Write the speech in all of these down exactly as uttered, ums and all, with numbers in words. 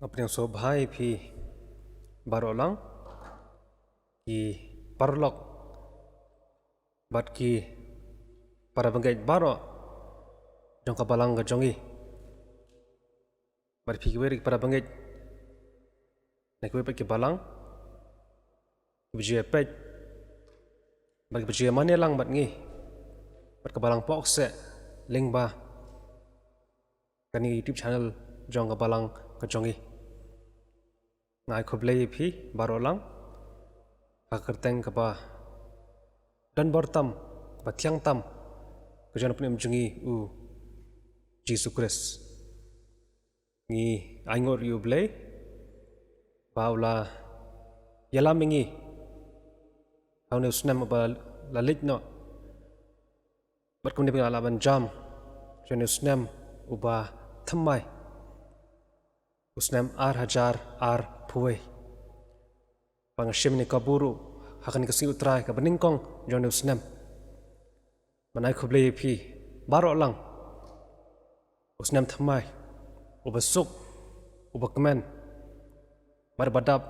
Nga pdiang sngewbha ïa phi baroh lang, ki paralok bad ki para bangeit baroh jong ka balang ka jong ngi. Bad phi kiwei ki para bangeit na kiwei pat ki balang, kiba ju ïapeit bad kiba ju ïamane lang bad ngi, bad ka balang Pohkseh lyngba kane ka YouTube channel jong ka balang ka jong ngi. Nga ai khublei ïa phi baroh lang ha ka kyrteng kaba don bor tam, kaba thiang tam ka jong U Nongpynim jong ngi U Jisu Khrist. Ngi ai nguh ïa U Blei ba u la ïalam ïa ngi ha une u snem uba la leit noh. Bad kumne ba ngi la lah ban jam sha une u snem uba thymmai, u snem ar hajar arphew wei. Ba nga shim ïa kane ka bor ruh ha kane ka sngi U Trai kaba nyngkong jong une u snem ban ai khublei ïa phi baroh lang. U snem thymmai uba suk, uba kmen bad uba dap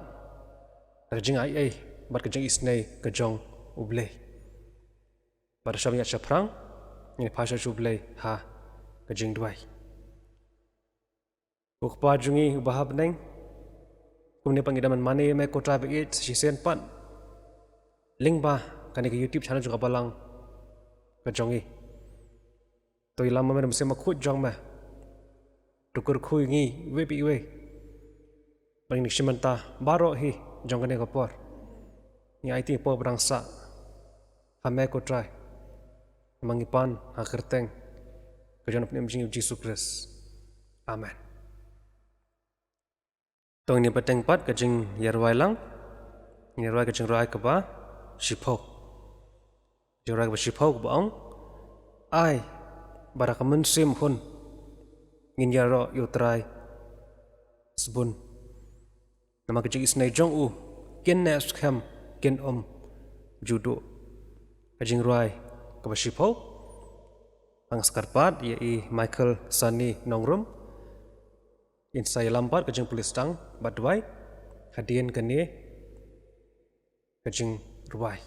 da ka jingaiei bad ka jingisynei ka jong U Blei. Bad sha ban ïaid shaphrang, ngin ïa phai sha U Blei ha ka jingduwai. Ko Kpa jong ngi uba ha bneng, kumne pat ngi dang mane ïa me ko Trai ba ïeit shisien pat lyngba kane ka YouTube channel jong ka balang ka jong ngi. To ïalam ma me da u Mynsiem Bakhuid jong me, to kyrkhu ïa ngi iwei pa iwei. Ba ngin ïashim bynta baroh hi jong kane ka por. Ngi aiti ïa ka por ba dang sah ha me ko Trai. Namar ngi pan ha ka kyrteng ka jong U Nongpynim jong ngi U Jisu Khrist. Amen. To ngin ïa bteng pat ka jingïarwai lang. Ngin ïarwai ka jingrwai kaba shiphew. Jingrwai kaba shiphew kaba ong: Ai ba da ka mynsiem hun ngin ïaroh ïa U Trai sbun. Namar ka jingisynei jong u kin neh skhem kin ym ju duh. Ka jingrwai kaba shiphew. Nga sa kyrpad ïa i Michael Sani Nongrum, in sa ïalam bad ka jingpule sdang bad duwai hadien kane ka jingrwai.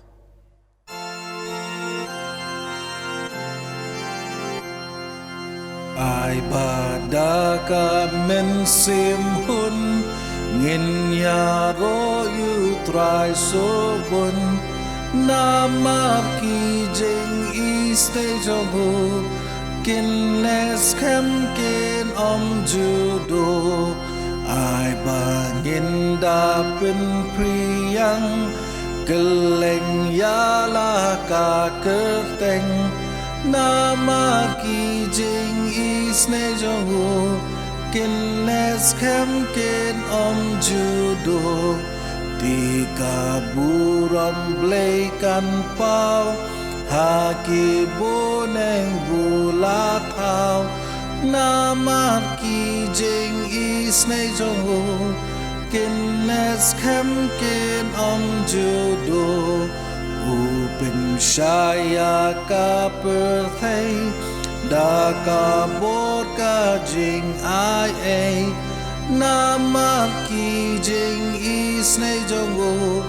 Ai ba da ka mynsiem hun ngin ïaroh ïa U Trai sbun, namar ki jingisynei jong u kin neh skhem kin ym ju duh. Ai ba ngin da pynphriang kylleng ïa la ka kyrteng, namar ki jingisynei jong u kin neh skhem kin ym ju duh. Te ka burom Blei kan paw ha ki bneng ba la thaw, namar ki jingisynei jong u kin neh skhem kin ym ju duh. U pynshai ïa ka pyrthei da ka bor ka jingaiei, namar ki jingisynei jong u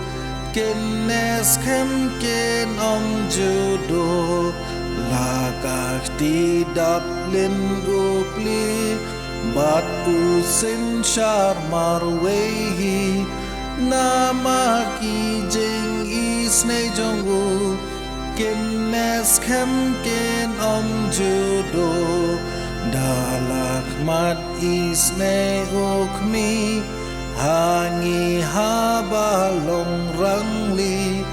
kin neh skhem kin ym ju duh. La ka kti dap lin u plie bad u synshar marwei hi, namar ki jingisynei jong u kin neh skhem kin ym ju duh. Da la khmat isynei u khmih ha ngi haba long rangli,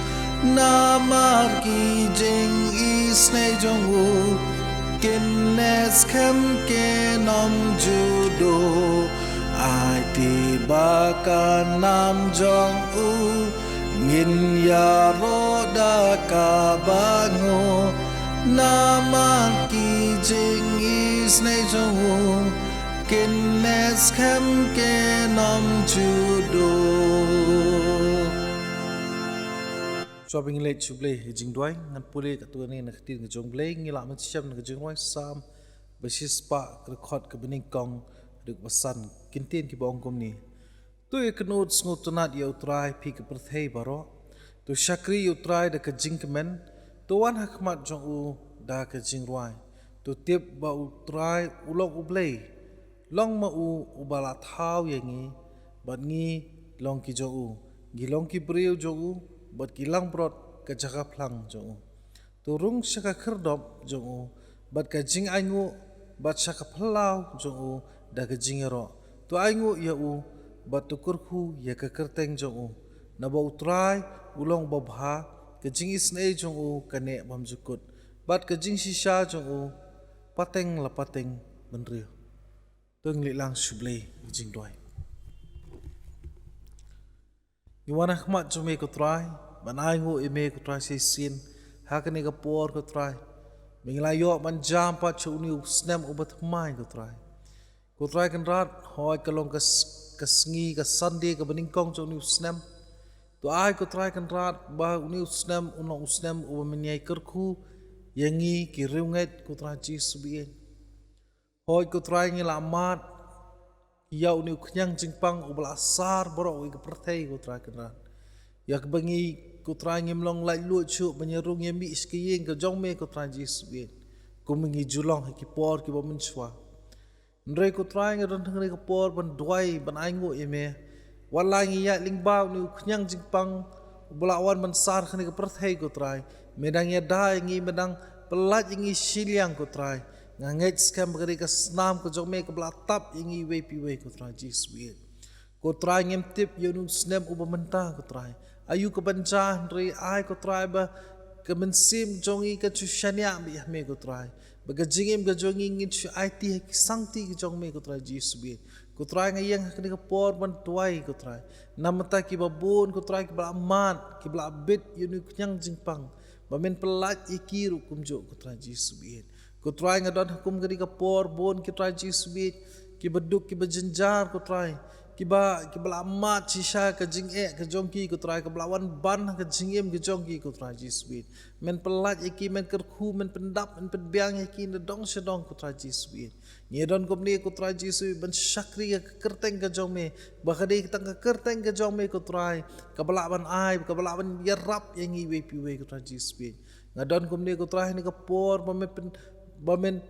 namar ki jingisynei jong u kin neh skhem kin ym ju duh. Ai te ba ka nam jong u ngin ïaroh da kaba nguh, namar ki jingisynei jong u kin neh skhem kin ym ju duh. Shuwa ba ngin leit sha U Blei ha ka jingduwai, ngan pule katto katne na ka ktien ka jong U Blei. Ngi lah ban shem na ka jingrwai Salm ba shispah, ka dkhot kaba nyngkong Duk basan ki ktien kiba ong kumne. To ïakynduh sngewtynnat ïa U Trai phi ki pyrthei baroh. To shakri ïa U Trai da ka jingkmen. To wan ha khmat jong u da ka jingrwai. To tip ba U Trai u long U Blei. Long ma u uba la thaw ïa ngi, bad ngi long ki jong u. Ngi long ki briew jong u, bad ki langbrot ka jaka phlang jong u. To rung sha ka khyrdop jong u bad ka jingainguh, bad sha ka phyllaw jong u da ka jingïaroh. To ainguh ïa u bad to kyrkhu ïa ka kyrteng jong u. Naba U Trai u long babha, ka jingisynei jong u ka neh bymjukut, bad ka jingshisha jong u pateng la pateng bynriew. To ngin leit lang sha U Blei ha ka jingduwai. Ngi wan ha khmat jong me ko Trai, ban ainguh ïa me ko Trai shisien ha kane ka por ko Trai. Me ngi la ïoh ban jam pat sha une u snem uba thymmai ko Trai. Ko Trai Kynrad, hooid ka long ka s-, ka sngi, ka Sunday kaba nyngkong jong une u snem. To ai ko Trai Kynrad ba une u snem un long u snem uba men ïai kyrkhu ïa ngi ki riewngeit ko Trai Jisu baieit. Hooid ko Trai ngi la mad ïa une u khñiang jingpang uba la sar baroh ïa ka pyrthei ko Trai Kynrad. Ïa kaba ngi ko Trai ngim long laitluid shuh ban ïarung ïa mih sha ka ïing ka jong me ko Trai Jisu baieit. Kumba ngi ju long ha ki por kiba mynshuwa. Hynrei ko Trai nga don hangne ka por ban duwai ban ainguh ïa me. Wat la ngi ïaid lyngba une u khñiang jingpang uba la wan ban sar kane ka pyrthei ko Trai. Me dang ïada ïa ngi, me dang pyllait ïa ngi shiliang ko Trai. Nga ngeit skhem ba ka dei ka snam ka jong me kaba la tap ïa ngi iwei pa iwei ko Trai Jisu baieit. Ko Trai ngim tip ïa une u snem uba mynta ko Trai. Aïu kaban jia hynrei ai ko Trai ba ka mynsiem jong ngi kan shu shaniah beit ha me ko Trai. Ba ka jingim ka jong ngi ngin shu aiti ha ki sangti ka jong me ko Trai Jisu baieit. Ko Trai nga ïeng ha kane ka por ban duwai ko Trai. Namar ta kiba bun ko Trai kiba la mad, kiba la bit ïa une u khñiang jingpang. Ba men pyllait ïa ki ruh kumjuh ko Trai Jisu baieit. Ko Trai nga don ha kum kane ka por bun ko Trai Jisu baieit. Kiba duk kiba jynjar ko Trai. Kiba, kiba la mad shisha ka jingeh ka jong ki ko Trai, kaba la wan ban ha ka jingim ka jong ki ko Trai Jisu baieit. Men pyllait ïa ki, men kyrkhu, men pyndap, men pynbiang ïa ki na dong sha dong ko Trai Jisu baieit. Ngi don kumne ko Trai Jisu baieit ban shakri ïa ka kyrteng ka jong me. Ba ka dei tang ka kyrteng ka jong me ko Trai kaba lah ban ai, kaba lah ban ïarap ïa ngi iwei pa iwei ko Trai Jisu baieit. Nga don kumne ko Trai ha kane ka por ba men pyn-, ba men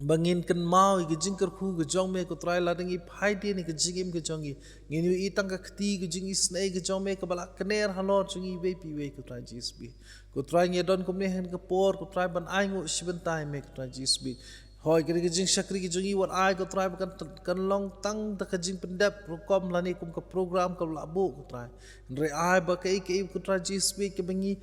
ba ngin kynmaw ïa ka jingkyrkhu ka jong me ko Trai, lada ngi phai dien ïa ka jingim ka jong ngi. Ngin ïohi tang ka kti ka jingisynei ka jong me kaba la kner halor jong ngi iwei pa iwei ko Trai Jisu baieit. Ko Trai ngi don kumne ha kane ka por ko Trai ban ainguh shi bynta ïa me ko Trai Jisu baieit. Hooid ka dei ka jingshakri ka jong ngi wat ai ko Trai ba kan, kan long tang da ka jingpyndep rukom lane kum ka program kaba la buh ko Trai. Hynrei ai ba kaei kaei ko Trai Jisu baieit kaba ngi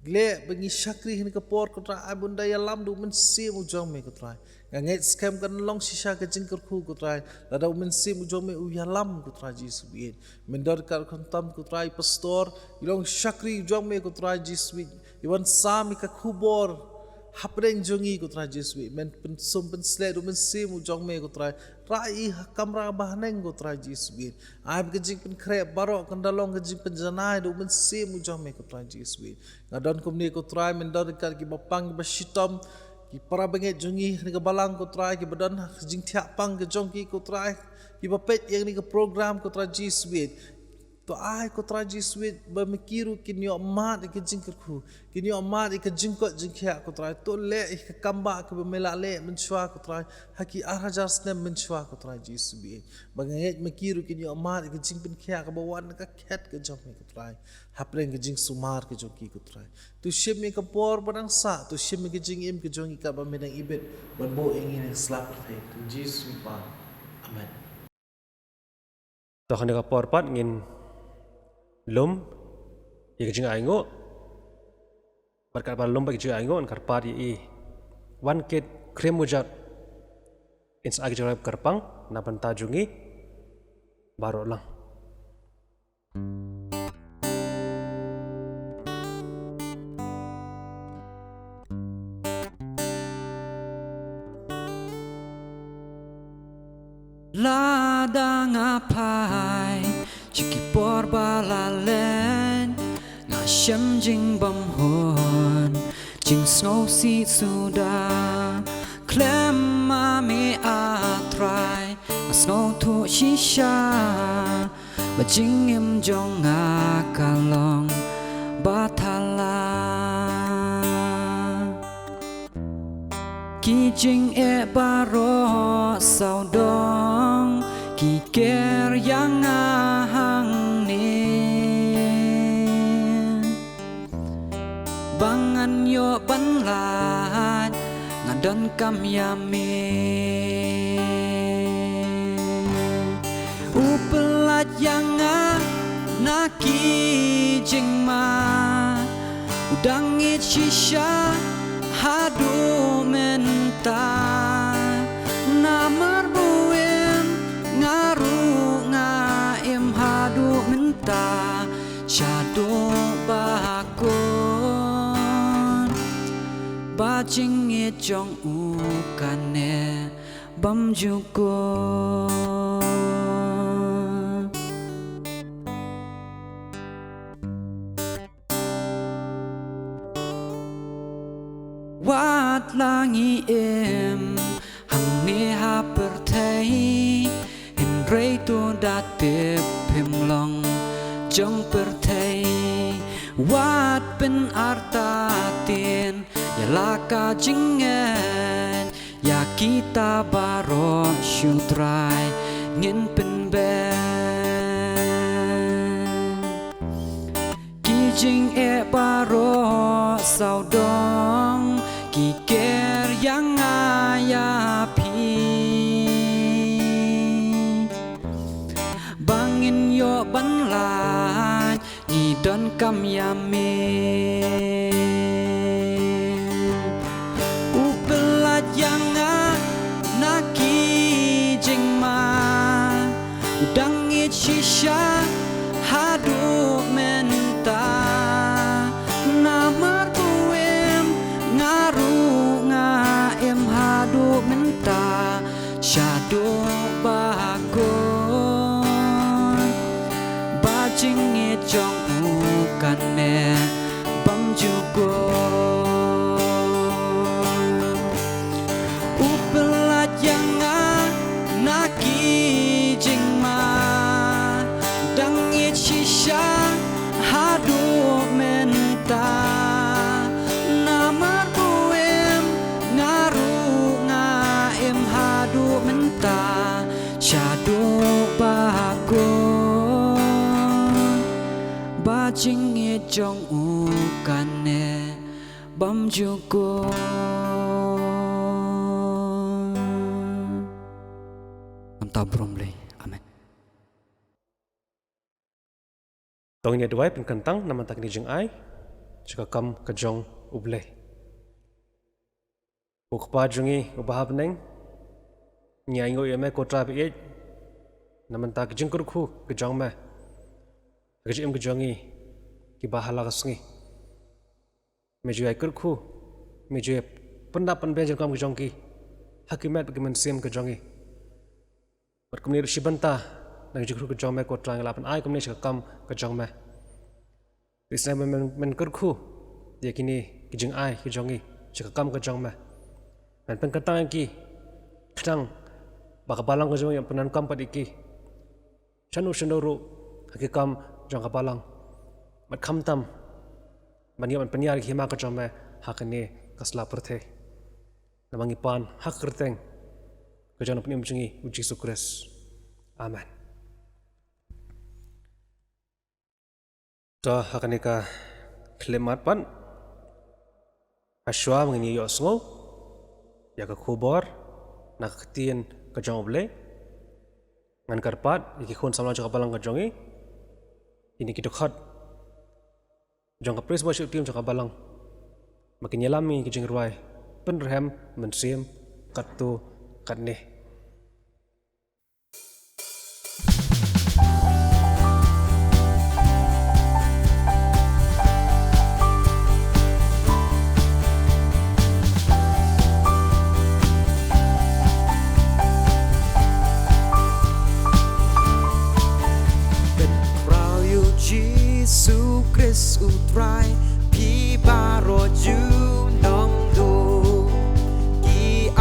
leh ba ngi shakri ha kane ka por ko Trai, ai ba un da ïalam da u Mynsiem u jong me ko Trai. Nga ngeit skhem kan long shisha ka jingkyrkhu ko Trai lada u Mynsiem u jong me u ïalam ko Trai Jisu baieit. Men don ka khamtam ko Trai pastor, i long shakri u jong me ko Trai Jisu baieit. I wan sam ïa ka khubor hapdeng jong ngi ko Trai Jisu baieit. Men pynsum pynsleh da u Mynsiem u jong me ko Trai. Rai i ha kamra bahaneng ko Trai Jisu baieit. Ai ba ka jingpynkhreh baroh kan da long ka jingpynjanai da u Mynsiem u jong me ko Trai Jisu baieit. Nga don kumne ko Trai, men don ryngkat kiba pang kiba shitom, ki para bangeit jong ngi ha kane ka balang ko Trai, kiba don ha ka jingthiah pang ka jong ki ko Trai, kiba peit ïa kane ka program ko Trai Jisu baieit. To ai ko Trai Jisu baieit ba ma ki ruh kin ïoh mad ïa ka jingkyrkhu, kin ïoh mad ïa ka jingkoit jingkhiah ko Trai. To leh ïa ka kambah kaba me la leh mynshuwa ko Trai, ha ki ar hajar snem mynshuwa ko Trai Jisu baieit. Ba nga ngeit ma ki ruh kin ïoh mad ïa ka jingpynkhiah kaba wan na ka khet ka jong me ko Trai. Hapdeng ka jingsumar ka jong ki ko Trai. To shim ïa ka por ba dang sah, to shim ïa ka jingim ka jong ki katba me dang ibit ban buh ïa ngi na ka sla pyrthei. To Jisu i Pa. Amen. To ha kane ka por pat ngin lum ïa ka jingainguh. Bad katba lum bad ka jingainguh ngan kyrpad ïa i Wan Kit Khriam Mujat in sa ai ka jingrwai kyrpang na bynta jong ngi baroh lang. Lada nga phai sha ki por ba la leit, nga shem jingbymhun, jingsngewsih suda. Khlem ma me, A Trai, nga sngewthuh shisha ba jingim jong nga ka long ba thala. Ki jingeh baroh sawdong ki ker ïa nga hangne. Ba ngan ïoh ban lait, nga donkam ïa me. U pyllait ïa nga na ki jingma, u dang ïeit shisha haduh mynta. Namar ba u im nga ruh nga im haduh mynta. Shaduh ba kut ba jingïeit jong u kane bymjukut. Wat la ngi im hangne ha pyrthei, hynrei to da tip phim long jong pyrthei. Wat pynartatien ïa la ka jingngeit, ïa kita baroh shu Trai ngin pynbeit. Ki jingeh baroh sawdong ki ker ïa nga ïa phi. Ba ngin ïoh ban lait, ngi donkam ïa me. U pyllait ïa nga na ki jingma, u dang ïeit shisha haduh mynta. Namar ba u im nga ruh nga im haduh mynta. Shaduh ba kut ba jingïeit jong u kane bymjukut. U pyllait ïa nga na ki jingma, dang ïeit shisha haduh mynta. Namar ba u im nga ruh nga im haduh mynta. Shaduh ba kut ba jingïeit jong u kane bymjukut. Namar ka burom Blei. Amen. To ngin ïa duwai pynkyntang namar ka jingai sha ka kam ka jong U Blei. Ko Kpa jong ngi uba ha bneng, ngi ainguh ïa me ko Trai ba ïeit, namar ka jingkyrkhu ka jong me ha ka jingim ka jong ngi kiba ha la ka sngi. Me ju ïai kyrkhu, me ju ïai pyndap pynbiang jingdonkam ka jong ki ha ki met bad ki mynsiem ka jong ngi. Bad kumne ruh shi bynta na ka jingkyrkhu ka jong me ko Trai, ngi la pyn-ai kumne sha ka kam ka jong me. Te sngewbha men, men kyrkhu ïa kine ki jingai ki jong ngi sha ka kam ka jong me. Men pynkyntang ïa ki khnang ba ka balang ka jong ngi kan pyndonkam pat ïa ki shano shano ruh ha ki kam jong ka balang. Bad khamtam ban ïa, ban pynïar ïa ka hima ka jong me ha kane ka sla pyrthei. Namar ngi pan ha ka kyrteng ka jong u Nongpynim jong ngi U Jisu Khrist. Amen. To ha kane ka khyllipmat pat, ha shuwa ba ngin ïohsngew ïa ka khubor na ka ktien ka jong U Blei, ngan kyrpad ïa ki khun samla jong ka balang ka jong ngi, ïa kine ki dkhot jong ka praise worship team jong ka balang, ba kin ïalam ïa ki jingrwai Pynrhem Mynsiem katto katne. Pynkhraw ïa U Jisu Khrist U Trai, phi baroh junom duh. Ki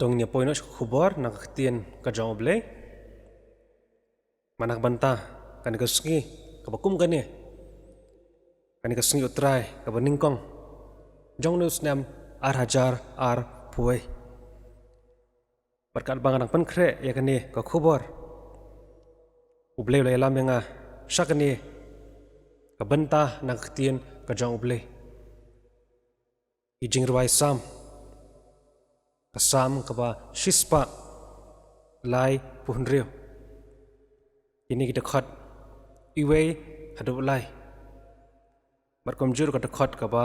To ngin ïa poi noh sha ka khubor na ka ktien ka jong U Blei. Mynta ka bynta kane ka sngi kaba kum kane, kane ka sngi U Trai kaba nyngkong jong une u snem ar hajar arphew. Bad katba nga dang pynkhreh ïa kane ka khubor, U Blei u la ïalam ïa nga sha kane ka bynta na ka ktien ka jong U Blei. Ki jingrwai Salm, ka Salm kaba shispah laiphew hynriew. Kine ki dkhot iwei haduh lai, bad kumjuh ka dkhot kaba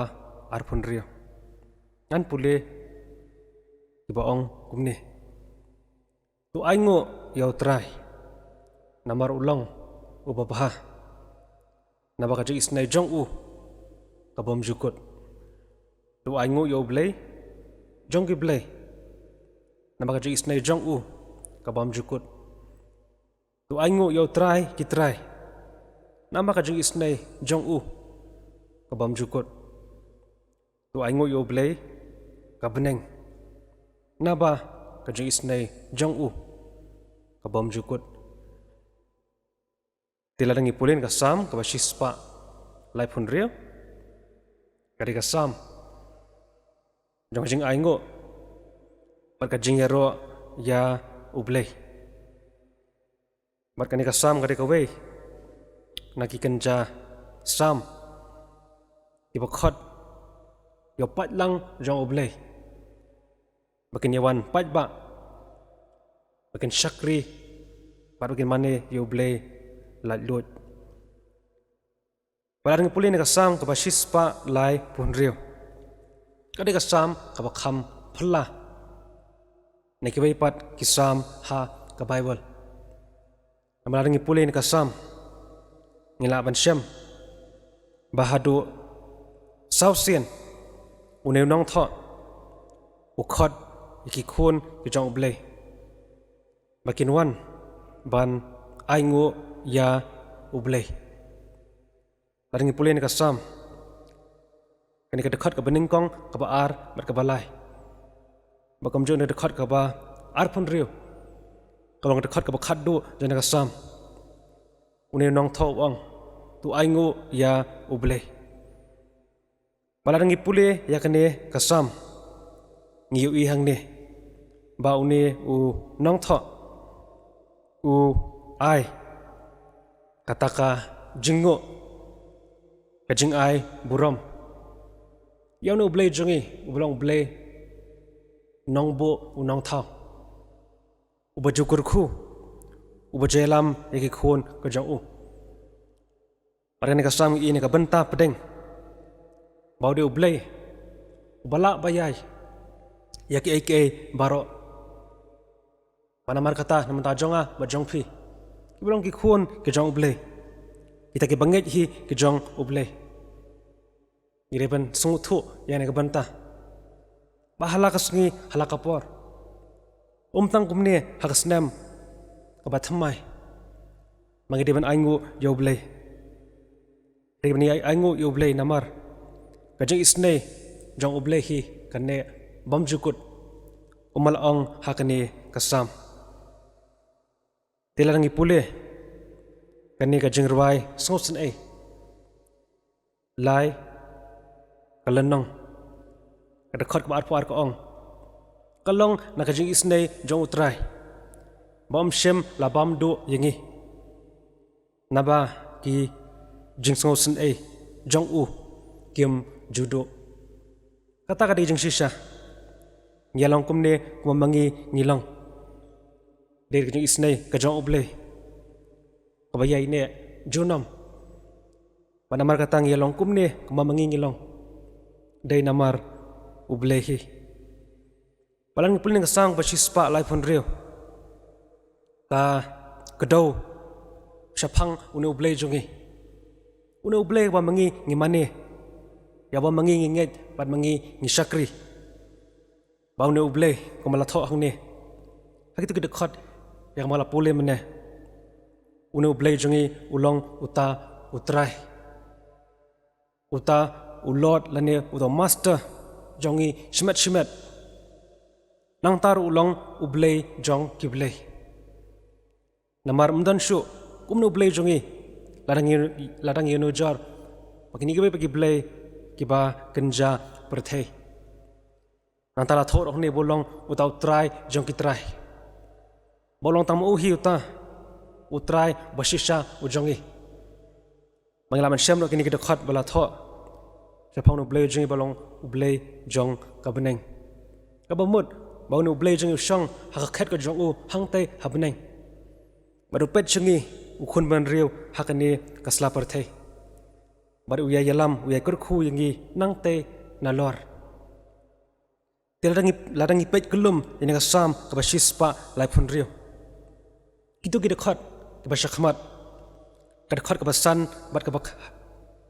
arphew hynriew. Ngan pule kiba ong kumne: To ainguh ïa U Trai, namar u long uba bha, naba ka jingisynei jong u ka bymjukut. To ainguh ïa U Blei jong ki blei, naba ka jingisynei jong u ka bymjukut. To ainguh ïa U Trai ki trai, naba ka jingisynei jong u ka bymjukut. To ainguh ïa U Blei ka bneng, naba ka jingisynei jong u ka bymjukut. Te lada ngi pule ïa ka Salm kaba shispah laiphew hynriew, ka dei ka Salm jong ka jingainguh bad ka jingïaroh ïa U Blei. Bad kane ka Salm ka dei kawei na ki kynja Salm kiba khot ïa u paidlang jong U Blei, ba kin ïa wan paidbah, ba kin shakri, bad ba kin mane ïa U Blei laitluid. Bad lada ngi pule ïa ka Salm kaba shispah laiphew hynriew, ka dei ka Salm kaba kham phylla na kiwei pat ki Salm ha ka Baibl. Namar lada ngi pule ïa ka Salm, ngi lah ban shem ba haduh saw sien une u nongthoh u khot ïa ki khun ki jong U Blei ba kin wan ban ainguh ïa U Blei. Lada ngi pule ïa ka Salm, kane ka dkhot kaba nyngkong, kaba ar bad kaba lai, bad kumjuh ïa ka dkhot kaba arphew hynriew, kaba long ka dkhot kaba khatduh jong ka Salm, une u nongthoh u ong: To ainguh ïa U Blei. Bad lada ngi pule ïa kane ka Salm, ngi ïohi hangne ba une u nongthoh u ai kata ka jingnguh, ka jingai burom ïa une U Blei jong ngi, uba long U Blei nongbuh, u nongthaw, uba ju kyrkhu, uba ju ïalam ïa ki khun ki jong u. Bad kane ka Salm ngi ïohi na ka bynta pdeng ba u dei U Blei uba lah ban ïai ïa kiei kiei baroh. Bad namar kata, na ka bynta jong nga bad jong phi, kiba long ki khun ki jong U Blei, kita kiba ngeit hi ki jong U Blei, ngi dei ban sngewthuh ïa kane ka bynta ba ha la ka sngi, ha la ka por, ym tang kumne ha ka snem kaba thymmai, ba ngi dei ban ainguh ïa U Blei. Dei ban ïai ainguh ïa U Blei namar ka jingisynei jong U Blei hi ka neh bymjukut, kumba la ong ha kane ka Salm. Te lada ngi pule kane ka jingrwai sngewsynei lai, ka lynnong, ka dkhot kaba arphew ar ka ong: Ka long na ka jingisynei jong U Trai ba ym shym la bam duh ïa ngi, naba ki jingsngewsynei jong u kim ju duh. Kata ka dei jingshisha. Ngi ïa long kumne kumba ma ngi ngi long. Dei ka jingisynei ka jong U Blei kaba ïai neh junom. Bad namar kata ngi ïa long kumne kumba ma ngi ngi long, dei namar U Blei hi. Bad lada ngi pule ïa ka Salm kaba shispah laiphew hynriew, ka kdew shaphang une U Blei jong ngi, une U Blei uba ma ngi ngi mane, ïa uba ma ngi ngi ngeit bad ma ngi ngi shakri. Ba une U Blei, kumba la thoh hangne ha kito ki dkhot ïa kaba la pule mynne, une U Blei jong ngi u long uta U Trai, uta U Lord lane uta U Master jong ngi shimet shimet. Nangta ruh u long u Blei jong ki blei. Namar ym don shuh kumno u Blei jong ngi, la dang ïa, la dang ïanujor ba kine kiwei pat ki blei kiba kynja pyrthei. Nangta la thoh ruh hangne ba u long uta u Trai jong ki trai. Ba u long tang ma u hi uta u Trai ba shisha u jong ngi. Ba ngi lah ban shem ruh kine ki dkhot ba la thoh shaphang u Blei jong ngi ba long u Blei jong ka bneng. Kaba mut ba une u Blei jong ngi u shong ha ka khet ka jong u hangtei ha bneng. Bad u peit sha ngi u khun bynriew ha kane ka sla pyrthei. Bad u ïai ïalam, u ïai kyrkhu ïa ngi nangtei nalor. Te la dang ngi, la dang ngi peit kyllum ïa kane ka Salm kaba shispah laiphew hynriew. Kito ki dkhot kiba shakhmat, ka dkhot kaba san bad kaba,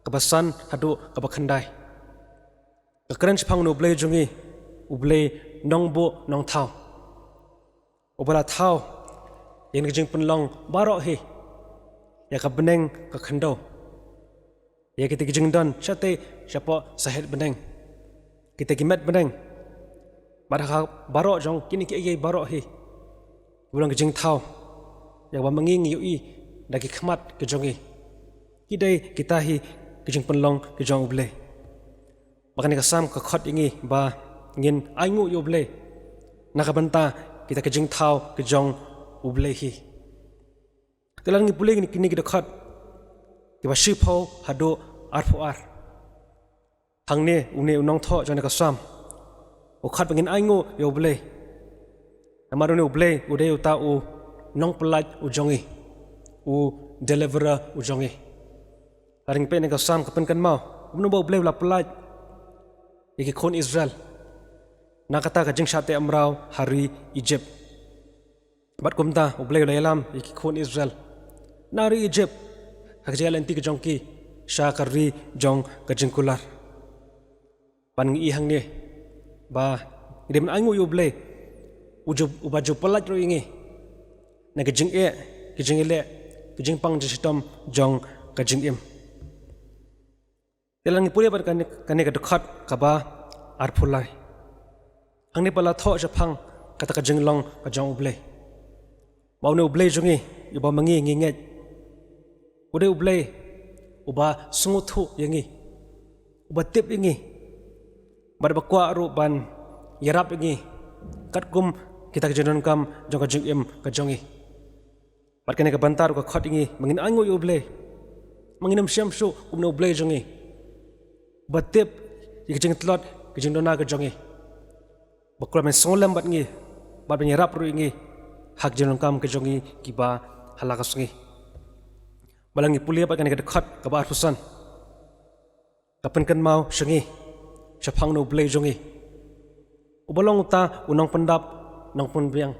kaba san haduh kaba khyndai, ka kren shaphang une u Blei jong ngi, u Blei nongbuh nongthaw, uba la thaw ïa kane ka jingpynlong baroh hi, ïa ka bneng ka khyndew, ïa kita ki jingdon shatei shapoh sahet bneng, kita ki met bneng, bad ha baroh jong kine kiei kiei baroh hi, kiba long ki jingthaw ïa kaba ma ngi ngi ïohi da ki khmat ki jong ngi. Ki dei kita hi ki jingpynlong ki jong u Blei. Ba kane ka Salm ka khot ïa ngi ba ngin ainguh ïa u Blei na ka bynta kita ki jingthaw ki jong u Blei hi. Te lada ngi pule kine, kine ki dkhot kiba shiphew haduh arphew ar, hangne une u nongthoh jong kane ka Salm u khot ba ngin ainguh ïa u Blei. Namar une u Blei u dei uta u nongpyllait u jong ngi, u deliverer u jong ngi. Lada ngi peit kane ka Salm ka pynkynmaw kumno ba u Blei u la pyllait ïa ki khun Israel na kata ka jingshah teh mraw ha ri Egypt. Bad kumta u Blei u la ïalam ïa ki khun Israel na ri Egypt ha ka jingïaid lynti ka jong ki sha ka ri jong ka jingkular. Bad ngi i hangne ba ngi dei ban ainguh ïa u Blei, u ju, uba ju pyllait ruh ïa ngi na ki jingeh, ki jingïaleh, ki jingpang jingshitom jong ka jingim. Te lada ngi pule pat kane, kane ka dkhot kaba arphew lai, hangne pat la thoh shaphang kata ka jinglong ka jong u Blei. Ba une u Blei jong ngi, uba ma ngi ngi ngeit, u dei u Blei uba sngewthuh ïa ngi, uba tip ïa ngi, bad uba kwah ruh ban ïarap ïa ngi katkum kita ki jingdonkam jong ka jingim ka jong ngi. Bad kane ka bynta ruh ka khot ïa ngi ba ngin ainguh ïa u Blei, ba ngin ym shem shuh kumno u Blei jong ngi, uba tip ïa ki jingtlot ki jingduna ka jong ngi, ba u kwah ban sngewlem bad ngi, bad ban ïarap ruh ïa ngi ha ki jingdonkam ka jong ngi kiba ha la ka sngi. Ba lada ngi pule pat kane ka dkhot kaba arphew san, ka pynkynmaw sha ngi shaphang une u Blei jong ngi, uba long uta u nongpyndap nongpynbiang,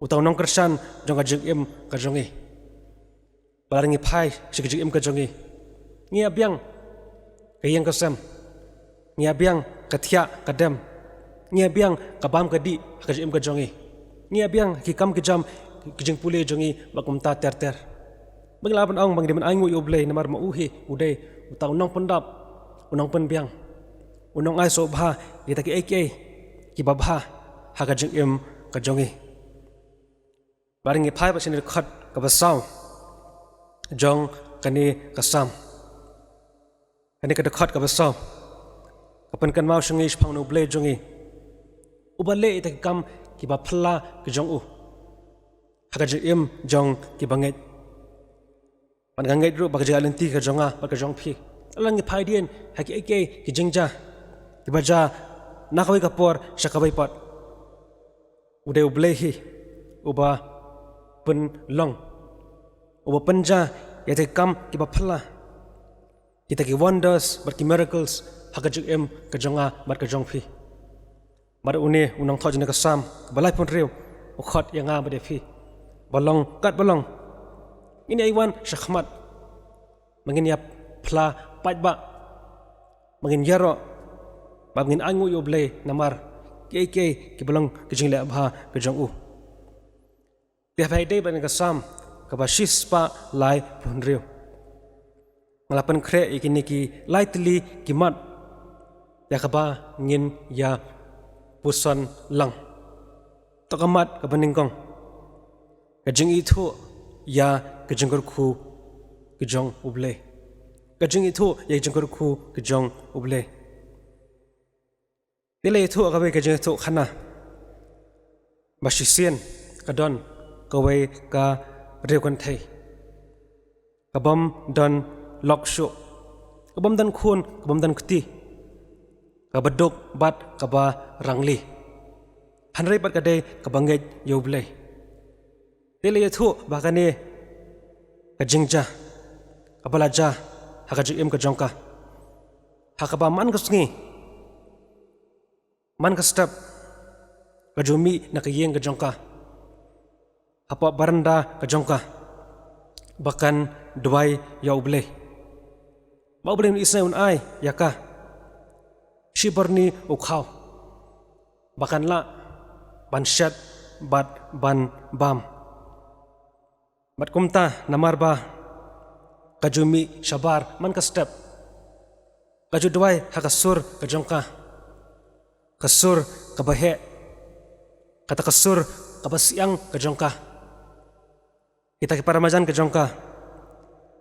uta u nongkyrshan jong ka jingim ka jong ngi. Ba lada ngi phai sha ka jingim ka jong ngi, ngi ïa biang ka ïing ka sem, ngi ïa biang ka thiah ka dem, ngi ïa biang ka bam ka dih ha ka jingim ka jong ngi, ngi ïa biang ki kam ki jam, ki jingpule jong ngi bad kumta ter ter. Ba ngi lah ban ong ba ngi dei ban ainguh ïa u Blei namar ma u hi u dei uta u nongpyndap, u nongpynbiang, u nongai sngewbha ïa kita kiei kiei kiba bha ha ka jingim ka jong ngi. Ba lada ngi phai pat sha kane ka dkhot kaba saw jong kane ka Salm, kane ka dkhot kaba saw ka pynkynmaw sha ngi shaphang une u Blei jong ngi, uba leh ïa kita ki kam kiba phylla ki jong u ha ka jingim jong kiba ngeit. Bad nga ngeit ruh ba ka jingïaid lynti ka jong nga bad ka jong phi, lada ngi phai dien ha kiei kiei ki jingjia kiba jia na kawei ka por sha kawei pat, u dei u Blei hi uba pynlong, uba pynjia ïa kita ki kam kiba phylla, kita ki wonders bad ki miracles ha ka jingim ka jong nga bad ka jong phi. Bad une u nongthoh jong kane ka Salm kaba laiphew hynriew u khot ïa nga bad ïa phi ba long kat ba long, ngin ïai wan sha khmat, ba ngin ïa phla paidbah, ba ngin ïaroh, ba ngin ainguh ïa u Blei namar kiei kiei kiba long ki jingleh bha ka jong u. Te haba ïadei bad kane ka Salm kaba shispah laiphew hynriew, nga la pynkhreh ïa kine ki lai tylli ki mat ïa kaba ngin ïa Puson lang. To ka mat kaba nyngkong, ka jingithuh ïa ka jingkyrkhu ka jong U Blei. Ka jingithuh ïa ka jingkyrkhu ka jong U Blei. Te la ïathuh kawei ka jingïathuh khana ba shisien ka don kawei ka riewkynthei kabym don lok shuh, kabym don khun, kabym don kti, kaba duk bad kaba rangli, hynrei bad ka dei kaba ngeit ïa U Blei. Te la ïathuh ba kane ka jingjia kaba la jia ha ka jingim ka jong ka, ha kaba man ka sngi, man ka step, ka ju mih na ka ïing ka jong ka, hapoh baranda ka jong ka, ba kan duwai ïa U Blei, ba U Blei un isynei, un ai ïa ka shibyrni u khaw ba kan lah ban shet bad ban bam. Bad kumta, namar ba ka ju mih shabar man ka step, ka ju duwai ha ka sur ka jong ka, ka sur kaba heh, kata ka sur kaba siang ka jong ka. Kita ki para marjan ka jong ka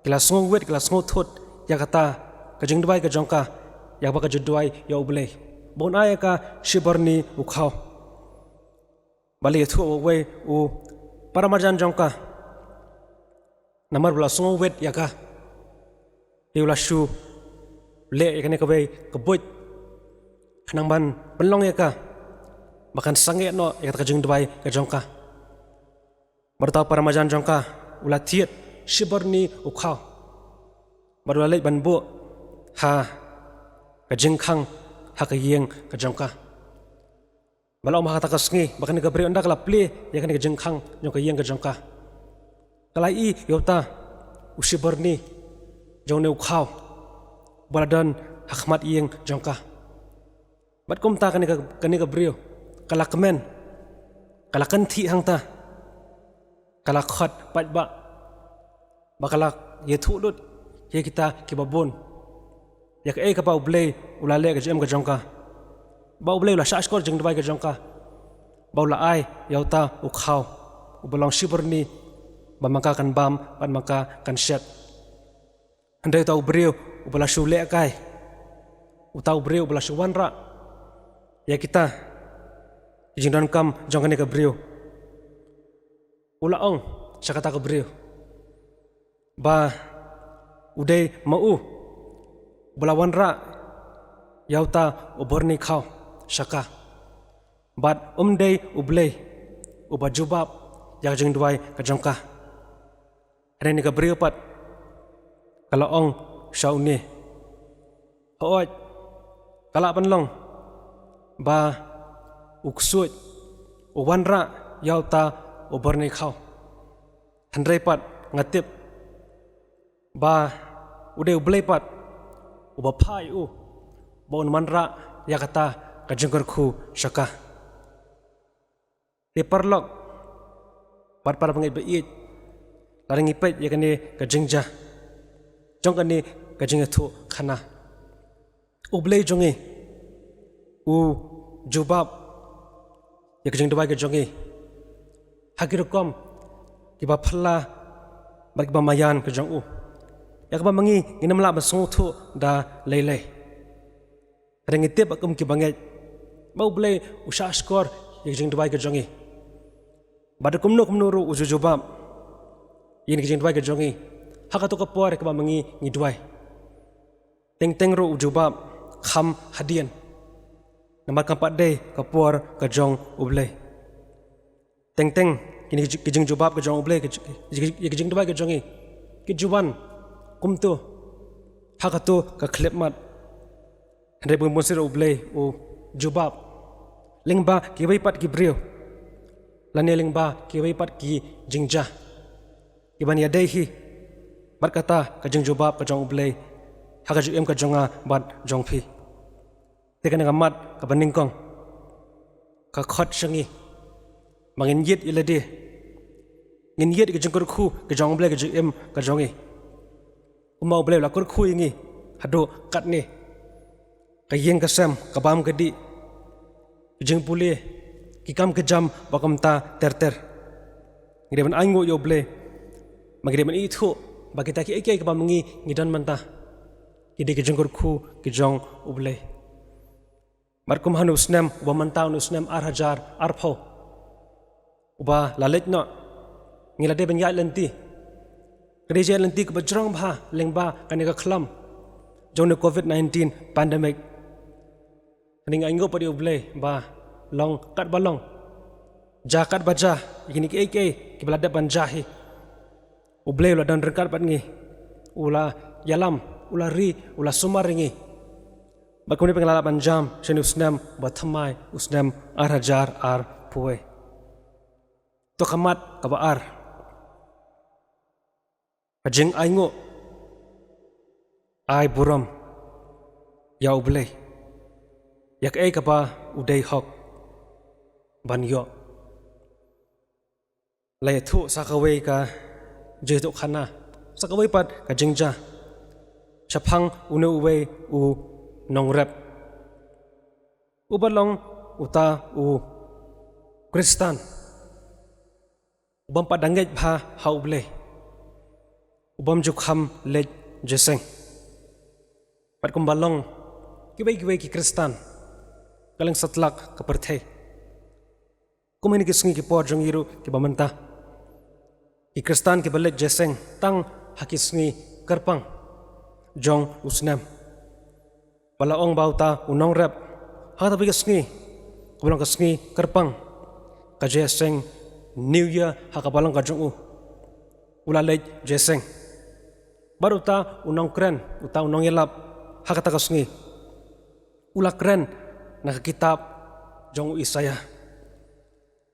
ki la sngewwit, ki la sngewthuh ïa kata ka jingduwai ka jong ka, ïa kaba ka ju duwai ïa U Blei ba un ai ïa ka shibyrni u khaw. Bad la ïathuh uwei u para marjan jong ka, namar ba u la sngewwit ïa ka, te u la shu leh ïa kane kawei ka buit khnang ban pynlong ïa ka ba kan sangeh noh ïa kata ka jingduwai ka jong ka. Bad uta u para marjan jong ka u la thied shibyrni u khaw bad u la leit ban buh ha ka jingkhang, ha ka ïing ka jong ka. Ba la ong ha kata ka sngi ba kane ka briew, ynda ka la plie ïa kane ka jingkhang jong ka ïing ka jong ka, ka la ïohi ïa uta u shibyrni jong une u khaw ba la don ha khmat ïing jong ka. Bad kumta kane ka, kane ka briew ka la kmen, ka la kynthih hangta, ka la khot paidbah, ba ka la ïathuh lut ïa kita kiba bun ïa kaei kaba U Blei u la leh ha ka jingim ka jong ka, ba U Blei u la shahshkor jingduwai ka jong ka, ba u la ai ïa uta u khaw uba long shibyrni, ba ma ka kan bam bad ma ka kan shet. Hynrei uta u briew uba la shu lehkai, uta u briew uba la shu wanrah ïa kita ki jingdonkam jong kane ka briew, u la ong sha kata ka briew ba u dei ma u uba la wanrah ïa uta u byrni khaw sha ka, bad um dei U Blei uba jubab ïa ka jingduwai ka jong ka. Hynrei kane ka briew pat ka la ong sha une, hooid, ka lah ban long ba u ksuid u wanrah ïa uta u byrni khaw, hynrei pat nga tip ba u dei U Blei pat uba phah ïa u ba un wanrah ïa kata ka jingkyrkhu sha ka. Te paralok bad para bangeit ba ïeit, lada ngi peit ïa kane ka jingjia jong kane ka jingïathuh khana, U Blei jong ngi u jubab ïa ka jingduwai ka jong ngi ha ki rukom kiba phylla bad kiba maïan ka jong u, ïa kaba ma ngi ngin ym lah ban sngewthuh da lei lei. Hynrei ngi tip ba kum ki bangeit ba U Blei u shahshkor ïa ka jingduwai ka jong ngi, bad kumno kumno ruh u ju jubab ïa ka jingduwai ka jong ngi ha kato ka por kaba ma ngi ngi duwai. Teng teng ruh u jubab kham hadien, namar kam pat dei ka por ka jong U Blei. Teng teng kine ki jingjubab ka jong U Blei, ki jing, ki jing, ki jingduwai ka jong ngi ki ju wan kumto ha kato ka khyllipmat. Hynrei bun bun sien U Blei u jubab lyngba kiwei pat ki briew, lane lyngba kiwei pat ki jingjia kiban ïadei hi bad kata ka jingjubab ka jong U Blei ha ka jingim ka jong nga bad jong phi. Te kane ka mat kaba nyngkong ka khot sha ngi ba ngin ïit ïa lade, ngin ïit ïa ka jingkyrkhu ka jong U Blei ha ka jingim ka jong ngi. Kumba U Blei u la kyrkhu ïa ngi haduh katne, ka ïing ka sem, ka bam ka dih, Ki jingpule, ki kam ki jam ba kumta ter ter. Ngi dei ban ainguh ïa U Blei. Ba ngi dei ban ithuh ba kita kiei kiei kiba ma ngi ngi don mynta, ki dei ki jingkyrkhu ki jong U Blei. Bad kum ha une u snem uba mynta, une u snem ar hajar arphew uba la leit noh, ngi la dei ban ïaid lynti. Ka dei jingïaid lynti kaba jrong bha lyngba kane ka khlam jong une u Covid nineteen pandemic. Ngi ainguh pat ïa U Blei ba long katba long, jia katba jia ïa kine kiei kiei kiba la dep ban jia hi, U Blei u la don ryngkat bad ngi. U la ïalam, u la ri, u la sumar ïa ngi. Bad kumne pat ngi la lah ban jam sha une u snem ba thymmai, u snem ar hajar arphew wei. To ka mat kaba ar, ka jingainguh, ai burom ïa U Blei ïa kaei kaba u dei hok ban ïoh. La ïathuh sa kawei ka jingïathuhkhana, sa kawei pat ka jingjia shaphang une uwei u nongrep uba long uta u Khristan u bym pat da ngeit bha ha U Blei, u bym ju kham leit jingïaseng. Bad kumba long kiwei kiwei ki Khristan ka lyngsad tlak ka pyrthei, kum ha kine ki sngi ki por jong ngi ruh kiba mynta, ki Khristan kiba leit jingïaseng tang ha ki sngi kyrpang jong u snem. Ba la ong ba uta u nongrep, ha kata ka sngi kaba long ka sngi kyrpang, ka jingïaseng New Year ha kaba long ka jong u, u la leit jingïaseng. Bad uta u nongkren, uta u nongïalap ha kata ka sngi, u la kren na ka kitab jong u Isaïah,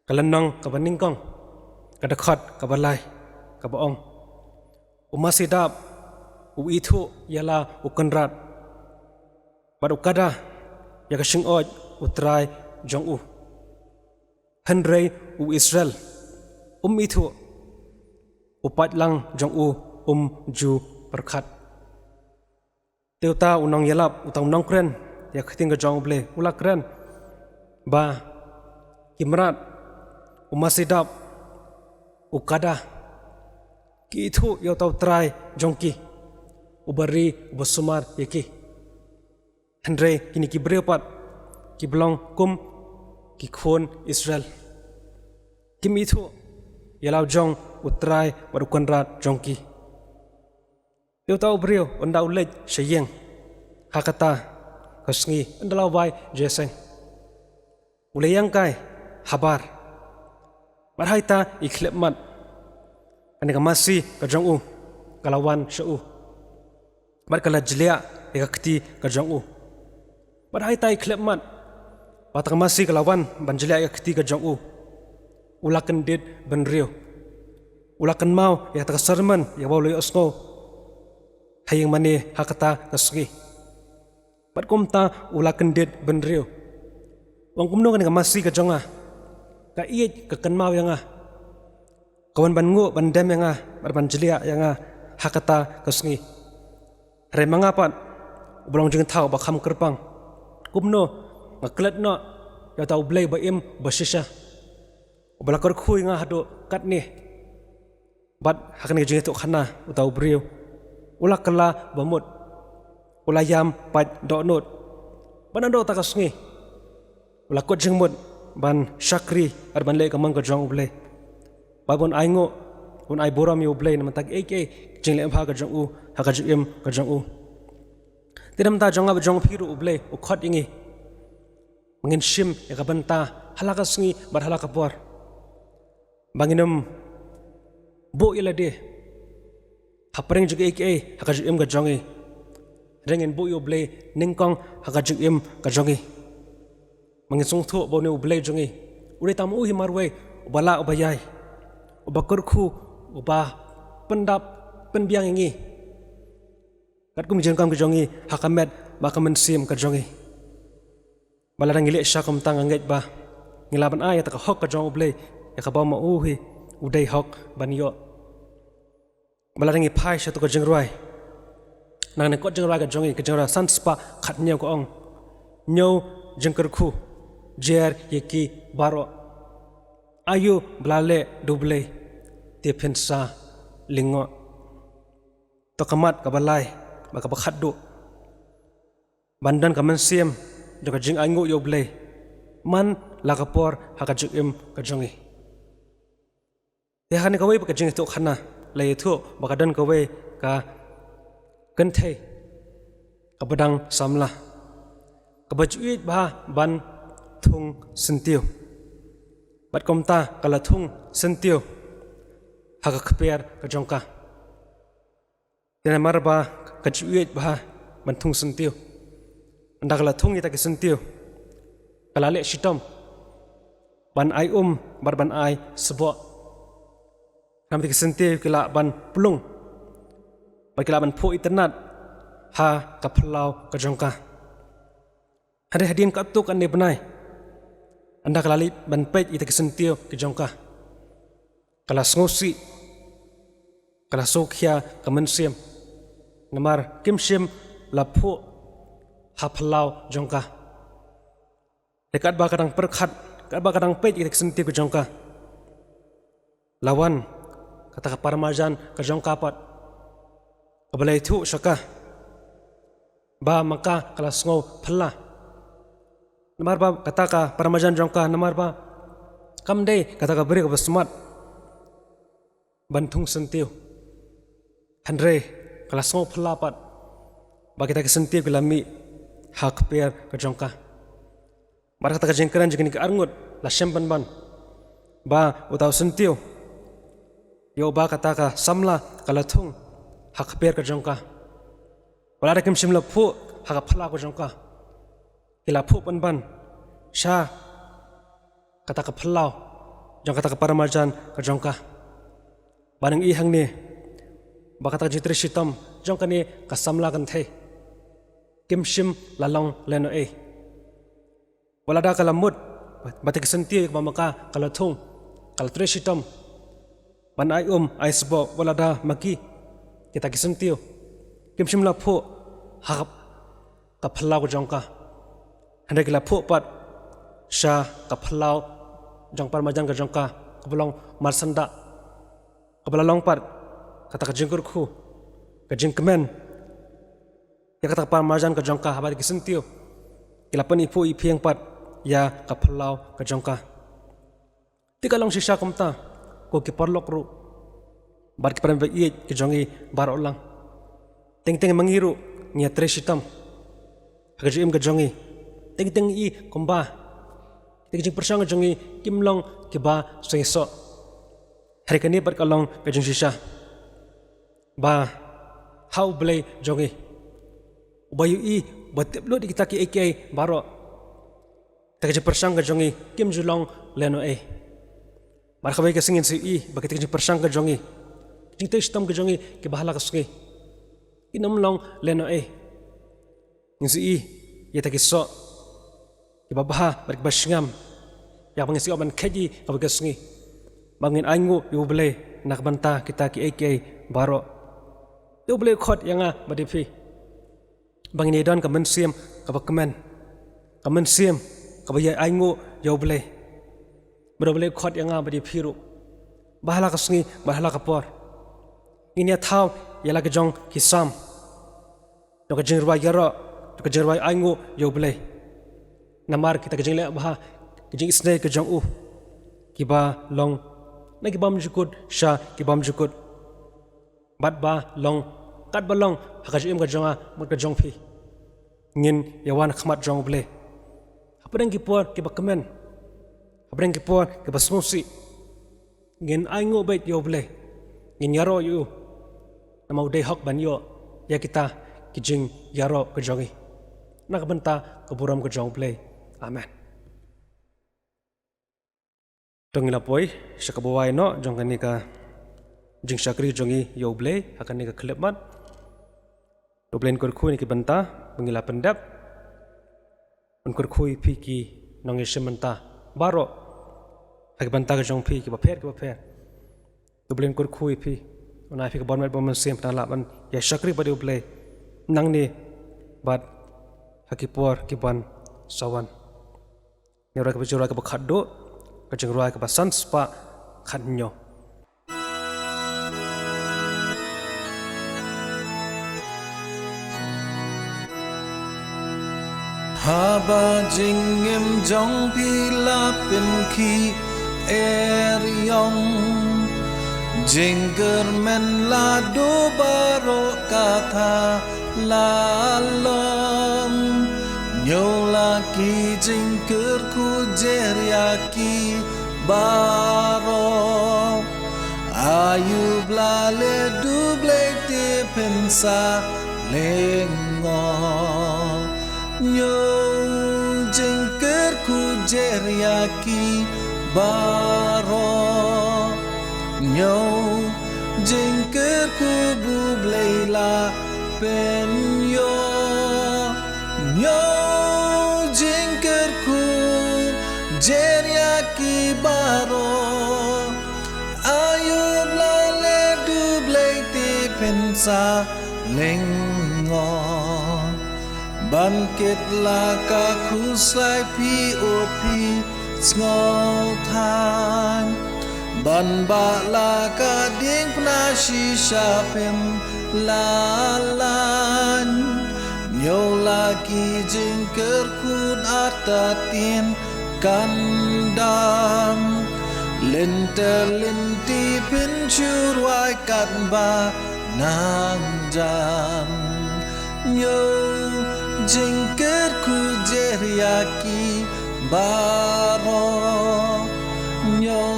ka lynnong kaba nyngkong, ka dkhot kaba lai, kaba ong: U masi dap u ithuh ïa la u kynrad, bad u kada ïa ka shyngod U Trai jong u. Hynrei u Israel um ithuh, u paidlang jong u um ju pyrkhat. Te uta u nongïalap, uta u nongkren ïa ka ktien ka jong U Blei, u la kren ba ki mrad, u masi dap, u kada, ki ithuh ïa uta U Trai jong ki, uba ri, uba sumar ïa ki. Hynrei kine ki briew pat kiba long kum ki khun Israel, kim ithuh ïa la u jong U Trai bad u kynrad jong ki. Te uta u briew ynda u leit sha ïing ha kata ka sngi, ynda la wai jingïaseng, u la ïeng kai habar. Bad ha ita i khyllipmat, kane ka masi ka jong u ka la wan sha u, bad ka la jliah ïa ka kti ka jong u. Bad ha ita i khyllipmat ba kata ka masi ka la wan ban jliah ïa ka kti ka jong u, u la kyndit bynriew, u la kynmaw ïa kata ka sermon ïa kaba u la ïohsngew ha ïing mane ha kata ka sngi. Bad kumta u la kyndit bynriew, u ong: Kumno kane ka masi ka jong nga ka ïeit, ka kynmaw ïa nga, ka wan ban nguh ban dem ïa nga bad ban jliah ïa nga ha kata ka sngi? Hynrei ma nga pat, uba long jingthaw ba kham kyrpang, kumno nga klet noh ïa uta U Blei ba im ba shisha, uba la kyrkhu ïa nga haduh katne? Bad ha kane ka jingïathuhkhana, uta u briew u la kylla ba mut, u la ïam pait dohnud. Bad naduh kata ka sngi u la kut jingmut ban shakri bad ban leh ka mon ka jong U Blei, ba un ainguh, un ai burom ïa U Blei na bynta kiei kiei ki jingleh bha ka jong u ha ka jingim ka jong u. Te na bynta jong nga bad jong phi ruh, U Blei u khot ïa ngi ba ngin shim ïa ka bynta ha la ka sngi bad ha la ka por, ba ngin ym buh ïa lade hapdeng jong kiei kiei ha ka jingim ka jong ngi, hynrei ngin buh ïa U Blei nyngkong ha ka jingim ka jong ngi. Ba ngin sngewthuh ba une U Blei jong ngi u dei tang ma u hi marwei, uba lah, uba ïai, uba kyrkhu, uba pyndap pynbiang ïa ngi katkum ki jingdonkam ki jong ngi ha ka met bad ka mynsiem ka jong ngi. Ba lada ngi leh shisha kumta, nga ngeit ba ngi lah ban ai ïa kata ka hok ka jong U Blei, ïa kaba ma u hi u dei hok ban ïoh. Ba lada ngi phai sha katu ka jingrwai, na ka lyngkot jingrwai ka jong ngi, ka jingrwai san spah khathynñiew, ka ong: Ñiew jingkyrkhu, jer ïa ki baroh. Aïu ba la leh da U Blei, te phin sa lyngngoh. To ka mat kaba lai bad kaba khatduh, ban don ka mynsiem jong ka jingainguh ïa U Blei man la ka por ha ka jingim ka jong ngi. Te ha kane kawei pat ka jingïathuhkhana la ïathuh ba ka don kawei ka kynthei kaba dang samla, kaba ju ïeit bha ban thung syntiew. Bad kumta ka la thung syntiew ha ka kper ka jong ka. Te namar ba ka ju ïeit bha ban thung syntiew, ynda ka la thung ïa kita ki syntiew, ka la leh shitom ban ai um bad ban ai sboh. Namar kita ki syntiew ki lah ban pynlong bad ki lah ban phuh itynnad ha ka phyllaw ka jong ka. Hynrei hadien katto katne bnai, ynda ka la leit ban peit ïa kita ki syntiew ki jong ka, ka la sngewsih, ka la sngewkhia ka mynsiem, namar kim shym la phuh ha phyllaw jong ka. Te katba ka dang pyrkhat, katba ka dang peit ïa kita ki syntiew ki jong ka, la wan kata ka paramarjan ka jong ka pat, kaba la ïathuh sha ka ba ma ka ka la sngew phylla. Namar ba kata ka paramarjan jong ka, namar ba kam dei kata ka briew kaba smat ban thung syntiew. Hynrei ka la sngew phylla pat ba kita ki syntiew ki la mih ha kper ka jong ka. Bad kata ka jingkren jong kine ki arngut la shem pynban ba uta u syntiew, ïa uba kata ka samla ka la thung ha kper ka jong ka, wat la da kim shym la phuh ha ka phyllaw ka jong ka, ki la phuh pynban sha kata ka phyllaw jong kata ka paramarjan ka jong ka. Bad ngi i hangne ba kata ka jingtrei shitom jong kane ka samla kynthei kim shym la long lehnohei. Wat la da ka la mut ba kita ki syntiew ïa kiba ma ka ka la thung, ka la trei shitom ban ai um ai sboh, wat la da ma ki kita ki syntiew kim shym la phuh ha ka phyllaw ka jong ka, hynrei ki la phuh pat sha ka phyllaw jong paramarjan ka jong ka, kaba long marsanda, kaba la long pat kata ka jingkyrkhu, ka jingkmen ïa kata ka paramarjan ka jong ka, haba kita ki syntiew ki la pyniphuh iphieng pat ïa ka phyllaw ka jong ka. Te ka long shisha kumta ko ki paralok ruh bad ki parabangeit ki jong ngi baroh lang. Teng teng ma ngi ruh ngi ïatrei shitom ha ka jingim ka jong ngi. Teng teng i kumba kita ki jingpyrshang ka jong ngi kim long kiba sngewsih. Hynrei kane pat ka long ka jingshisha ba ha U Blei jong ngi, uba ïohi, uba tip lut ïa kita kiei kiei baroh, kita ki jingpyrshang ka jong ngi kim ju long lehnohei. Bad ha kawei ka sngi ngin sa ïohi ba kita ki jingpyrshang ka jong ngi, ki jingtrei shitom ka jong ngi kiba ha la ka sngi, kin ym long lehnohei. Ngin sa ïohi ïa kita ki soh kiba bha bad kiba shngam, ïa kaba ngin sa ïoh ban kheit ïa kawei ka sngi, ba ngin ainguh ïa U Blei na ka bynta kita kiei kiei baroh. Te U Blei u khot ïa nga bad ïa phi ba ngin ïadon ka mynsiem kaba kmen, ka mynsiem kaba ïa ainguh ïa U Blei. Bad U Blei u khot ïa nga bad ïa phi ruh ba ha la ka sngi, ba ha la ka por, ngin ïa thaw ïa la ki jong ki Salm jong ka jingrwai ïaroh, jong ka jingrwai ainguh ïa U Blei. Namar kita ki jingleh bha, ki jingisynei ka jong u, kiba long na ki bymjukut sha ki bymjukut. Bad ba long, katba long ha ka jingim ka jong nga bad ka jong phi, ngin ïa wan ha khmat jong U Blei hapdeng ki por kiba kmen, hapdeng ki por kiba sngewsih. Ngin ainguh beit ïa U Blei, ngin ïaroh ïa u, namar u dei hok ban ïoh ïa kita ki jingïaroh ka jong ngi na ka bynta ka burom ka jong U Blei. Amen. To ngin la poi sha kaba wai noh jong kane ka jingshakri jong ngi ïa U Blei ha kane ka khyllipmat. To U Blei un kyrkhu ïa ngi na ki bynta ba ngi la pyndep. Un kyrkhu ïa phi ki nongïashim bynta baroh ha ki bynta ka jong phi kiba pher kiba pher. To U Blei un kyrkhu ïa phi, un ai phi ka bor met bor mynsiem, phin lah ban ïa shakri bad ïa U Blei nangne bad ha ki por ki ban sa wan. Ngi rwai ka jingrwai kaba khatduh, ka jingrwai kaba san spah khathynñiew. Haba jingim jong phi la pynkhih eriong, jingkyrmen la duh baroh katha la long. Ñiew la ki jingkyrkhu jer ïa ki baroh. Aïu ba la leh duh Blei te phin sa lyngngoh. Ñiew jingkyrkhu jer ïa ki baroh. Ñiew jingkyrkhu ba U Blei la pynïoh. Ñiew jingkyrkhu jer ïa ki baroh. Aïu ba la leh duh Blei te phin sa lyngngoh. Ban kit la ka khuslai phi u phi sngewthuh. Ban bah la ka diengphna shisha phim lah laiñ. Ñiew la ki jingkyrkhu artatien kan dam. Lynter lynti phin shu rwai katba nang jam. Ñiew jingkyrkhu jer ïa ki baroh. Ñiew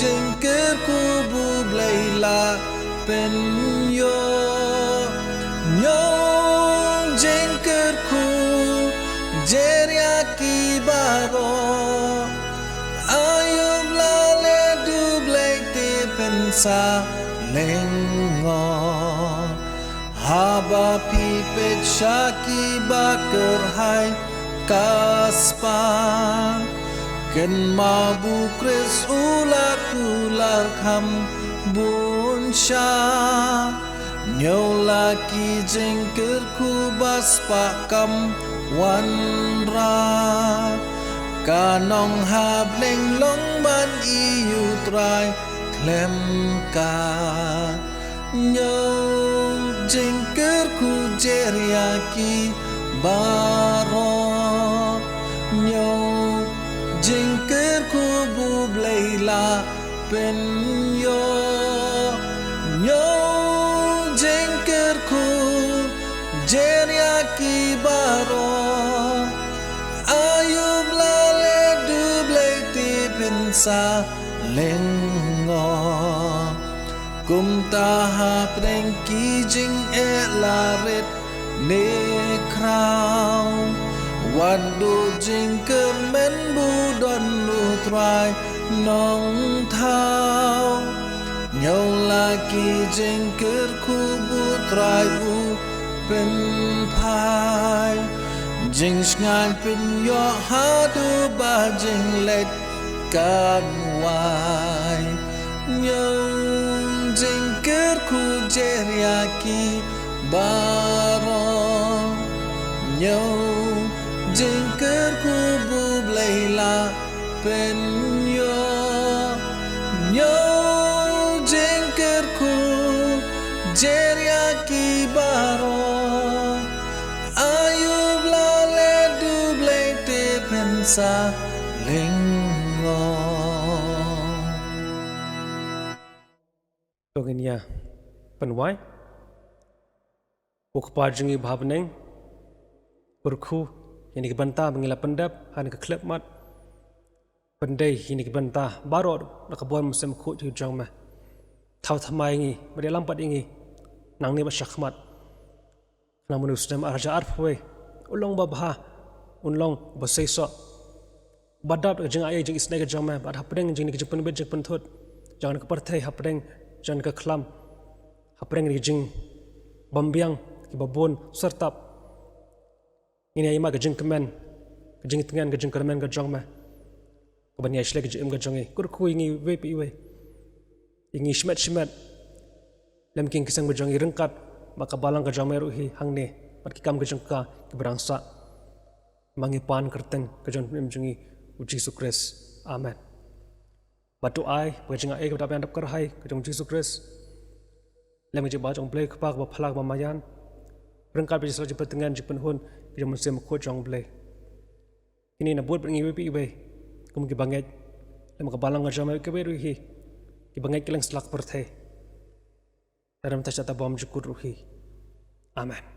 jingkyrkhu ba U Blei la pynïoh. Ñiew jingkyrkhu jer ïa ki baroh. Aïu ba la leh duh Blei te phin sa lyngngoh. Haba phi peit sha ki ba kyrhai ka spah. Kynmaw ba U Khrist u la kular kham bun sha. Ñiew la ki jingkyrkhu ba spah kam wanrah. Ka nong ha bneng long ban ïohi U Trai khlem ka. Ñiew jingkyrkhu jer ïa ki baroh. Ñiew jingkyrkhu ba U Blei la pynïoh. Ñiew jingkyrkhu jer ïa ki baroh. Aïu ba la leh duh Blei te phin sa lyngngoh. Kumta hapdeng ki jingeh la rit ne khraw. Wat duh jingkyrmen ba u don U Trai Nongthaw. Ñiew la ki jingkyrkhu ba U Trai u pynphai. Jingshngaiñ pynïoh haduh ba jingleit kan wai. Ñiew jingkyrkhu jer ïa ki baroh. Ñiew jingkyrkhu ba U Blei la pynïoh. Ñiew jingkyrkhu jer ïa ki baroh. Aïu ba la leh duh Blei te phin sa lyngngoh. To ngin ïa pynwai. Ko Kpa jong ngi ba ha bneng, kyrkhu ïa kine ki bynta ba ngi la pyndep ha kane ka khyllipmat. Pyndei ïa kine ki bynta baroh da ka bor mynsiem bakhuid jong me. Thaw thymmai ïa ngi, bad ïalam pat ïa ngi nangne bad shakhmat. Khnang ba une u snem ar hajar arphew wei un long uba bha, un long uba seisoh. Ba dap da ka jingai jingisynei ka jong me, bad hapdeng jong kine ki jingpynbit jingpynthut jong kane ka pyrthei, hapdeng jong kane ka khlam, hapdeng kine ki jingbymbiang kiba bun syrtap, ngin ïa ïohi ka jingkmen, ka jingtngen, ka jingkyrmen ka jong me, kaban ïa shlei ka jingim ka jong ngi. Kyrkhu ïa ngi iwei pa iwei, ïa ngi shimet shimet, lem ki ïing ki sem ka jong ngi, ryngkat bad ka balang ka jong me ruh hi hangne, bad ki kam ka jong ka kiba dang sah. Ma ngi pan kyrteng ka jong u Trai jong ngi u Jisu Khrist. Amen. Bad to ai ba ka jingaiei kaba dap ban dap kyrhai ka jong u Jisu Khrist, lem ka jingpynim jong u Blei Kpa kaba phylla kaba maïan, ryngkat bad ka jingpyntngen jingpynhun ka jong u Mynsiem Bakhuid jong u Blei, kine na bud bad ngi iwei pa iwei kum ki bangeit, lem ka balang ka jong u Blei kawei ruh hi, ki bangeit kylleng satlak pyrthei, lem bad mynta sha kata ka bymjukut ruh hi. Amen.